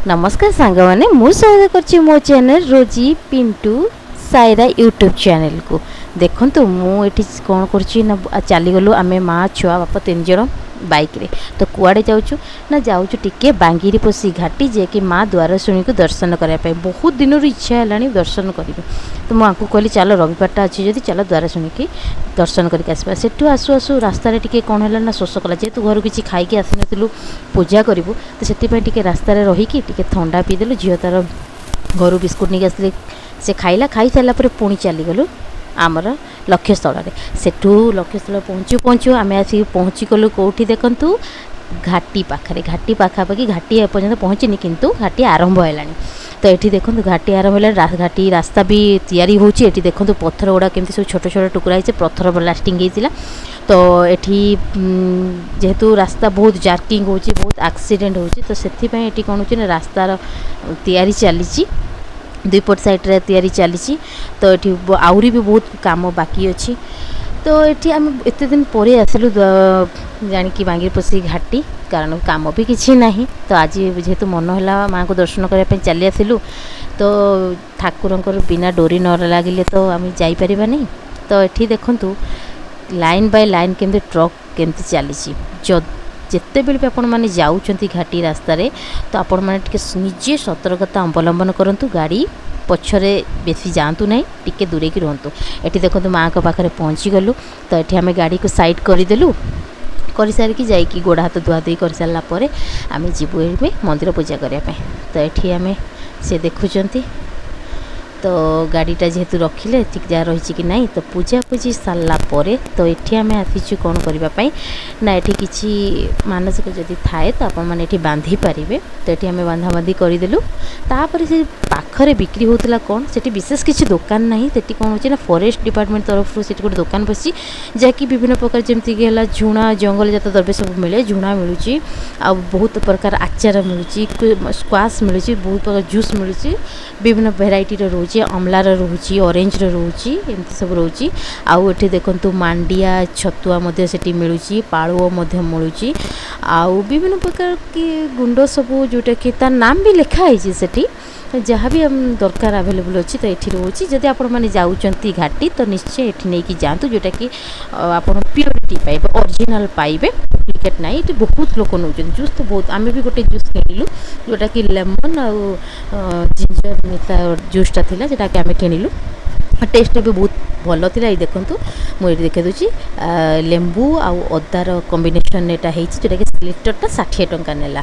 ନମସ୍କାର ସାଙ୍ଗମାନେ, ମୁଁ ସ୍ୱାଗତ କରୁଛି ମୋ ଚ୍ୟାନେଲ୍ ରୋଜି ପିଣ୍ଟୁ ସାଇରା ୟୁଟ୍ୟୁବ୍ ଚ୍ୟାନେଲ୍କୁ। ଦେଖନ୍ତୁ, ମୁଁ ଏଠି କ'ଣ କରୁଛି ନା, ଚାଲିଗଲୁ ଆମେ ମା, ଛୁଆ, ବାପା ତିନି ଜଣ ବାଇକ୍ରେ। ତ କୁଆଡ଼େ ଯାଉଛୁ ନା, ଯାଉଛୁ ଟିକେ ବାଙ୍ଗିରିପୋଷି ଘାଟି, ଯିଏକି ମା ଦ୍ୱାରଶୁଣୀକୁ ଦର୍ଶନ କରିବା ପାଇଁ। ବହୁତ ଦିନରୁ ଇଚ୍ଛା ହେଲାଣି ଦର୍ଶନ କରିବି। ତ ମୁଁ ଆଙ୍କୁ କହିଲି, ଚାଲ, ରବିବାରଟା ଅଛି ଯଦି, ଚାଲ ଦ୍ୱାରଶୁଣୀକି ଦର୍ଶନ କରିକି ଆସିବା। ସେଠୁ ଆସୁ ଆସୁ ରାସ୍ତାରେ ଟିକେ କ'ଣ ହେଲା ନା, ଶୋଷ କଲା। ଯେହେତୁ ଘରୁ କିଛି ଖାଇକି ଆସିନଥିଲୁ ପୂଜା କରିବୁ, ତ ସେଥିପାଇଁ ଟିକେ ରାସ୍ତାରେ ରହିକି ଟିକେ ଥଣ୍ଡା ପିଇଦେଲୁ। ଝିଅ ତା'ର ଘରୁ ବିସ୍କୁଟ୍ ନେଇକି ଆସିଲେ, ସେ ଖାଇଲା। ଖାଇସାରିଲା ପରେ ପୁଣି ଚାଲିଗଲୁ ଆମର ଲକ୍ଷ୍ୟସ୍ଥଳରେ। ସେଠୁ ଲକ୍ଷ୍ୟସ୍ଥଳ ପହଞ୍ଚୁ ପହଞ୍ଚୁ ଆମେ ଆସିକି ପହଞ୍ଚିଗଲୁ କେଉଁଠି? ଦେଖନ୍ତୁ, ଘାଟି ପାଖରେ, ଘାଟି ପାଖାପାଖି। ଘାଟି ଏପର୍ଯ୍ୟନ୍ତ ପହଞ୍ଚିନି, କିନ୍ତୁ ଘାଟି ଆରମ୍ଭ ହେଲାଣି। ତ ଏଠି ଦେଖନ୍ତୁ, ଘାଟି ଆରମ୍ଭ ହେଲାଣି, ଘାଟି ରାସ୍ତା ବି ତିଆରି ହେଉଛି। ଏଠି ଦେଖନ୍ତୁ, ପଥର ଗୁଡ଼ା କେମିତି ସବୁ ଛୋଟ ଛୋଟ ଟୁକୁରା ହେଇଛି, ପଥର ବ୍ଲାଷ୍ଟିଂ ହେଇଥିଲା। ତ ଏଠି ଯେହେତୁ ରାସ୍ତା ବହୁତ ଜାର୍କିଂ ହେଉଛି, ବହୁତ ଆକ୍ସିଡେଣ୍ଟ ହେଉଛି, ତ ସେଥିପାଇଁ ଏଠି କ'ଣ ହେଉଛି ନା, ରାସ୍ତାର ତିଆରି ଚାଲିଛି, ଦୁଇପଟ ସାଇଡ଼୍ରେ ତିଆରି ଚାଲିଛି। ତ ଏଠି ଆହୁରି ବି ବହୁତ କାମ ବାକି ଅଛି। ତ ଏଠି ଆମେ ଏତେ ଦିନ ପରେ ଆସିଲୁ ଜାଣିକି ବାଙ୍ଗିରିପୋଷି ଘାଟି, କାରଣ କାମ ବି କିଛି ନାହିଁ। ତ ଆଜି ଯେହେତୁ ମନ ହେଲା ମାଆଙ୍କୁ ଦର୍ଶନ କରିବା ପାଇଁ, ଚାଲି ଆସିଲୁ। ତ ଠାକୁରଙ୍କର ବିନା ଡୋରି ନ ଲାଗିଲେ ତ ଆମେ ଯାଇପାରିବାନି। ତ ଏଠି ଦେଖନ୍ତୁ, ଲାଇନ୍ ବାଇ ଲାଇନ୍ କେମିତି ଟ୍ରକ୍ କେମିତି ଚାଲିଛି। ଯେତେବେଳେ ବି ଆପଣମାନେ ଯାଉଛନ୍ତି ଘାଟି ରାସ୍ତାରେ, ତ ଆପଣମାନେ ଟିକେ ନିଜେ ସତର୍କତା ଅବଲମ୍ବନ କରନ୍ତୁ। ଗାଡ଼ି ପଛରେ ବେଶୀ ଯାଆନ୍ତୁ ନାହିଁ, ଟିକେ ଦୂରେଇକି ରୁହନ୍ତୁ। ଏଠି ଦେଖନ୍ତୁ, ମାଆଙ୍କ ପାଖରେ ପହଞ୍ଚିଗଲୁ। ତ ଏଠି ଆମେ ଗାଡ଼ିକୁ ସାଇଡ଼୍ କରିଦେଲୁ। କରିସାରିକି ଯାଇକି ଗୋଡ଼ ହାତ ଧୁଆଧୁଇ କରିସାରିଲା ପରେ ଆମେ ଯିବୁ ଏବେ ମନ୍ଦିର ପୂଜା କରିବା ପାଇଁ। ତ ଏଠି ଆମେ ସେ ଦେଖୁଛନ୍ତି, ତ ଗାଡ଼ିଟା ଯେହେତୁ ରଖିଲେ, ଠିକ୍ ଜାଗା ରହିଛି କି ନାହିଁ। ତ ପୂଜା ପୂଜି ସାରିଲା ପରେ ତ ଏଠି ଆମେ ଆସିଛୁ କ'ଣ କରିବା ପାଇଁ ନା, ଏଠି କିଛି ମାନସିକ ଯଦି ଥାଏ ତ ଆପଣମାନେ ଏଠି ବାନ୍ଧି ପାରିବେ। ତ ଏଠି ଆମେ ବାନ୍ଧାବାନ୍ଧି କରିଦେଲୁ। ତାପରେ ସେ ପାଖରେ ବିକ୍ରି ହେଉଥିଲା କ'ଣ, ସେଠି ବିଶେଷ କିଛି ଦୋକାନ ନାହିଁ। ସେଠି କ'ଣ ହେଉଛି ନା, ଫରେଷ୍ଟ ଡିପାର୍ଟମେଣ୍ଟ ତରଫରୁ ସେଠି ଗୋଟେ ଦୋକାନ ବସିଛି, ଯାହାକି ବିଭିନ୍ନ ପ୍ରକାର, ଯେମିତିକି ହେଲା ଝୁଣା, ଜଙ୍ଗଲଜାତ ଦ୍ରବ୍ୟ ସବୁ ମିଳେ। ଝୁଣା ମିଳୁଛି, ଆଉ ବହୁତ ପ୍ରକାର ଆଚାର ମିଳୁଛି, ସ୍କ୍ୱାସ୍ ମିଳୁଛି, ବହୁତ ପ୍ରକାର ଜୁସ୍ ମିଳୁଛି, ବିଭିନ୍ନ ଭେରାଇଟିର ରହୁଛି, ଅମଲାର ରହୁଛି, ଅରେଞ୍ଜର ରହୁଛି, ଏମିତି ସବୁ ରହୁଛି। ଆଉ ଏଠି ଦେଖନ୍ତୁ, ମାଣ୍ଡିଆ ଛତୁଆ ମଧ୍ୟ ସେଠି ମିଳୁଛି, ପାଳୁଅ ମଧ୍ୟ ମିଳୁଛି, ଆଉ ବିଭିନ୍ନ ପ୍ରକାର କି ଗୁଣ୍ଡ ସବୁ, ଯେଉଁଟାକି ତା ନାମ ବି ଲେଖା ହେଇଛି ସେଠି। ଯାହା ବି ଆମ ଦରକାର ଆଭେଲେବୁଲ୍ ଅଛି, ତ ଏଠି ରହୁଛି। ଯଦି ଆପଣମାନେ ଯାଉଛନ୍ତି ଘାଟି, ତ ନିଶ୍ଚୟ ଏଠି ନେଇକି ଯାଆନ୍ତୁ, ଯେଉଁଟାକି ଆପଣ ପିଓରିଟି ପାଇବେ, ଅରିଜିନାଲ୍ ପାଇବେ, ଡୁପ୍ଲିକେଟ୍ ନାହିଁ। ଏଠି ବହୁତ ଲୋକ ନେଉଛନ୍ତି ଜୁସ୍, ତ ବହୁତ। ଆମେ ବି ଗୋଟେ ଜୁସ୍ କିଣିଲୁ, ଯେଉଁଟାକି ଲେମନ୍ ଆଉ ଜିଞ୍ଜର ମିଶା ଜୁସ୍ଟା ଥିଲା, ଯେଉଁଟାକି ଆମେ କିଣିଲୁ। ଟେଷ୍ଟଟା ବି ବହୁତ ଭଲ ଥିଲା। ଏଇ ଦେଖନ୍ତୁ, ମୁଁ ଏଇଠି ଦେଖାଇ ଦେଉଛି, ଲେମ୍ବୁ ଆଉ ଅଦାର କମ୍ବିନେସନ୍ ଏଇଟା ହେଇଛି, ଯେଉଁଟାକି ଲିଟରଟା 60 ଟଙ୍କା ନେଲା।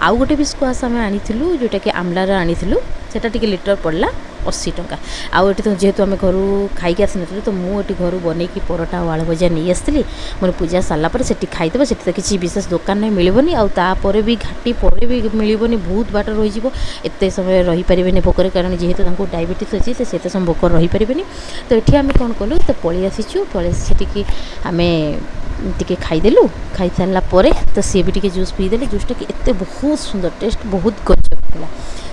ଆଉ ଗୋଟେ ବି ସ୍କ୍ୱାସ୍ ଆମେ ଆଣିଥିଲୁ, ଯେଉଁଟାକି ଆମ୍ଲାର ଆଣିଥିଲୁ, ସେଇଟା ଟିକେ ଲିଟର ପଡ଼ିଲା 80 ଟଙ୍କା। ଆଉ ଏଠି ତ ଯେହେତୁ ଆମେ ଘରୁ ଖାଇକି ଆସିନଥିଲୁ, ତ ମୁଁ ଏଠି ଘରୁ ବନେଇକି ପରଟା ଆଉ ଆଳୁ ଭଜା ନେଇ ଆସିଥିଲି। ମୋର ପୂଜା ସାରିଲା ପରେ ସେଠି ଖାଇଦେବା। ସେଠି ତ କିଛି ବିଶେଷ ଦୋକାନ ନାହିଁ, ମିଳିବନି। ଆଉ ତାପରେ ବି ଘାଟି ପରେ ବି ମିଳିବନି, ବହୁତ ବାଟ ରହିଯିବ। ଏତେ ସମୟ ରହିପାରିବେନି ଭୋକରେ, କାରଣ ଯେହେତୁ ତାଙ୍କୁ ଡାଇବେଟିସ୍ ଅଛି, ସେ ସେତେ ସମୟ ଭୋକରେ ରହିପାରିବେନି। ତ ଏଠି ଆମେ କ'ଣ କଲୁ, ତ ପଳେଇ ଆସିଛୁ। ପଳେଇ ଆସି ସେଠିକି ଆମେ ଟିକେ ଖାଇଦେଲୁ। ଖାଇସାରିଲା ପରେ ତ ସିଏ ବି ଟିକେ ଜୁସ୍ ପିଇଦେଲେ। ଜୁସ୍ଟା କି ଏତେ ବହୁତ ସୁନ୍ଦର ଟେଷ୍ଟ, ବହୁତ ଗଜବ ଥିଲା।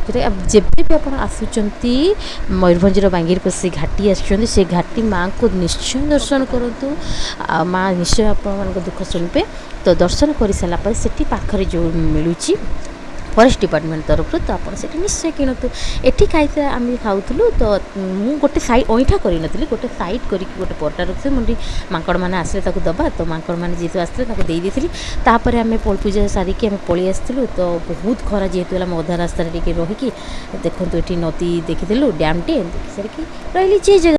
ଯେଉଁଟା ଯେବେ ବି ଆପଣ ଆସୁଛନ୍ତି ମୟୂରଭଞ୍ଜର ବାଙ୍ଗିରିପୋଷି ଘାଟି ଆସୁଛନ୍ତି, ସେ ଘାଟି ମାଆଙ୍କୁ ନିଶ୍ଚୟ ଦର୍ଶନ କରନ୍ତୁ, ଆଉ ମା' ନିଶ୍ଚୟ ଆପଣମାନଙ୍କ ଦୁଃଖ ଶୁଣିବେ। ତ ଦର୍ଶନ କରିସାରିଲା ପରେ ସେଠି ପାଖରେ ଯେଉଁ ମିଳୁଛି ଫରେଷ୍ଟ ଡିପାର୍ଟମେଣ୍ଟ ତରଫରୁ, ତ ଆପଣ ସେଠି ନିଶ୍ଚୟ କିଣନ୍ତୁ। ଏଠି ଖାଇତେ ଆମେ ଖାଉଥିଲୁ, ତ ମୁଁ ଗୋଟେ ସାଇଡ଼୍ ଅଇଁଠା କରିନଥିଲି, ଗୋଟେ ସାଇଡ଼୍ କରିକି ଗୋଟେ ପରଟା ରଖିଥିଲି। ମୁଁ ମାଙ୍କଡ଼ମାନେ ଆସିଲେ ତାକୁ ଦେବା। ତ ମାଙ୍କଡ଼ମାନେ ଯେହେତୁ ଆସିଥିଲେ, ତାକୁ ଦେଇ ଦେଇଥିଲି। ତାପରେ ଆମେ ପୂଜା ସାରିକି ଆମେ ପଳେଇ ଆସିଥିଲୁ। ତ ବହୁତ ଖରା ଯେହେତୁ ହେଲା, ମୁଁ ଅଧା ରାସ୍ତାରେ ଟିକେ ରହିକି, ଦେଖନ୍ତୁ, ଏଠି ନଦୀ ଦେଖିଥିଲୁ, ଡ୍ୟାମ୍ଟେ ଦେଖି ସାରିକି ରହିଲି। ଜୟ ଜଗନ୍ନାଥ।